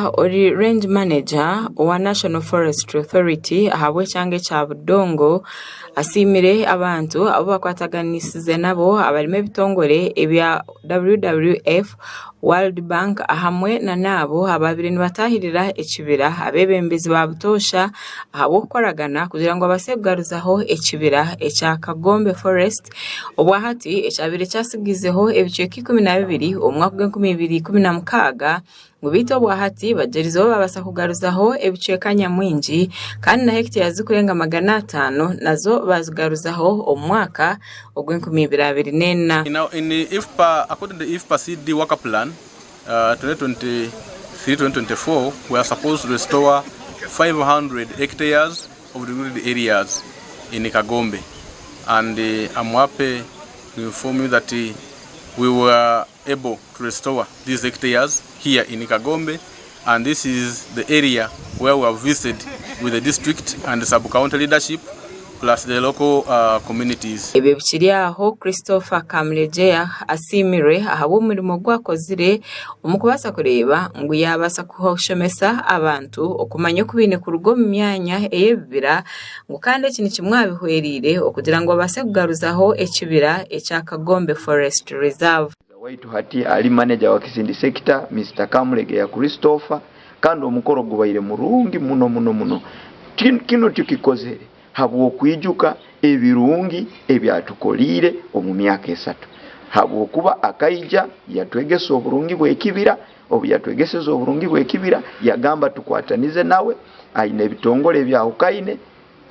Haza ori Range Manager owa National Forestry Authority ahabw'ekyanga ekya Budongo asiimire abantu abu bakwataganisize nabo abarimu ebitongore ebya WWF, World Bank hamwe na n'abo abaabaire nibatahirira ekibira abeebembezi ba butoosha ahabw'okukoragana kugira ngu babaase kugaruzaho ekibira ekya Kagombe Forest obwahati ekyabaire kyatsigizeho ebicweka 12 omu mwaka gw'enkumi ibiri ikumi na mukaaga ngu beitu obwahati bagyerizeho baabaasa kugaruzaho ebicweka nyamwingi kandi na hekiteya zirikurenga 500 nazo baazigaruzaho omu mwaka ogw'enkumi ibiri abiri n'ena. In IFPA, according to the IFPA CD work plan, 2023-2024, we are supposed to restore 500 hectares of degraded areas in Kagombe. And I'm happy to inform you that we were able to restore these hectares here in Kagombe and this is the area where we have visited with the district and the sub-county leadership plus the local uh, communities. Ebyo bikiri aho, Christopher Kamuregyeya asiimirwe ahabw'omurimo ogu akozire omu kubaasa kureeba ngu yaabaasa kushomesa abantu okumanya oku baine kuruga omu myanya ey'ebibira ngu kandi eki nikimwe aha bihwereire okugira ngu babaase kugaruzaho ekibira ekya Kagombe Forest Reserve. Waitu hati ari manager wa Kisindi Sector, Mister Kamulegeya Christopher, kandi omukoro gubaire murungi muno muno muno. Kinu tukikozere habw'okwijuka ebirungi ebi atukoliire omu myaka esatu habwokuba akaija yatwegesa oburungi bw'ekibira, obu yatwegeseze oburungi bw'ekibira yagamba tukwatanize nawe, aine ebitongore ebyahukaine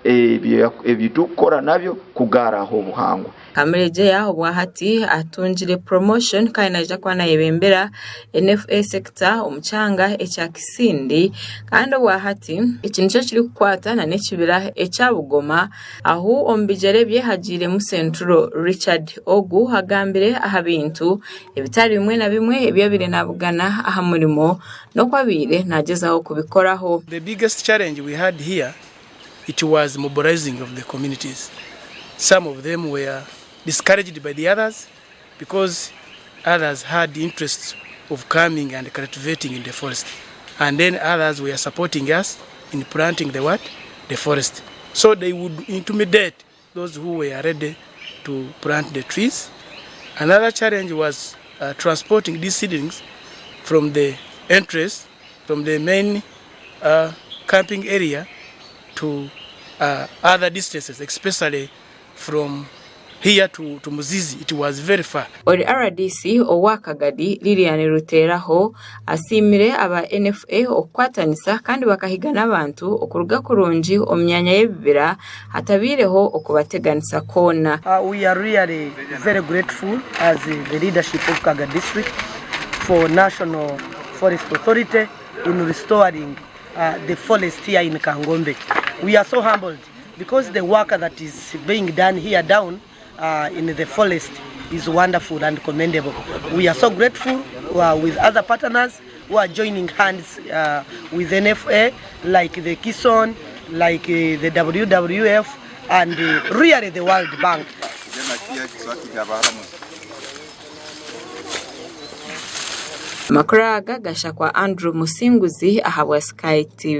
ebi turikukora nabyo kugaaraho obuhangwa. Kamuregyeya obwahati atungire promotion kandi naija kuba nayebembera NFA sector omu kyanga ekya Kisindi kandi obwahati eki nikyo kirikukwata nana ekibira ekya Bugoma ahu omu bigyere bye hagiiremu Senturo Richard. Ogu agambire aha bintu ebitari bimwe na bimwe ebi abaire nabugana aha murimo n'oku abaire nagyezaho kubikoraho. The biggest challenge we had here it was mobilizing of the communities. Some of them were discouraged by the others because others had interests of coming and cultivating in the forest and then others were supporting us in planting the what? The forest. So they would intimidate those who were ready to plant the trees. Another challenge was uh, transporting these seedlings from the entrance, from the main uh, camping area to uh, other distances, especially from here to, to Muzizi. It was very far. Ori RDC owa Kagadi, Lilian Ruteraho, asiimire aba NFA okukwatanisa kandi bakahiga n'abantu okuruga kurungi omu myanya y'ebibira hatabaireho okubateganisa kwona. We are really very grateful as the leadership of Kaga district for National Forest Authority in restoring the forest here in Kangombe. We are so humbled because the work that is being done here down in the forest is wonderful and commendable. We are so grateful with other partners who are joining hands with NFA like the Kison, like the WWF and really the World Bank. Amakuru aga gashakwa Andrew Musinguzi ahabwa Sky TV.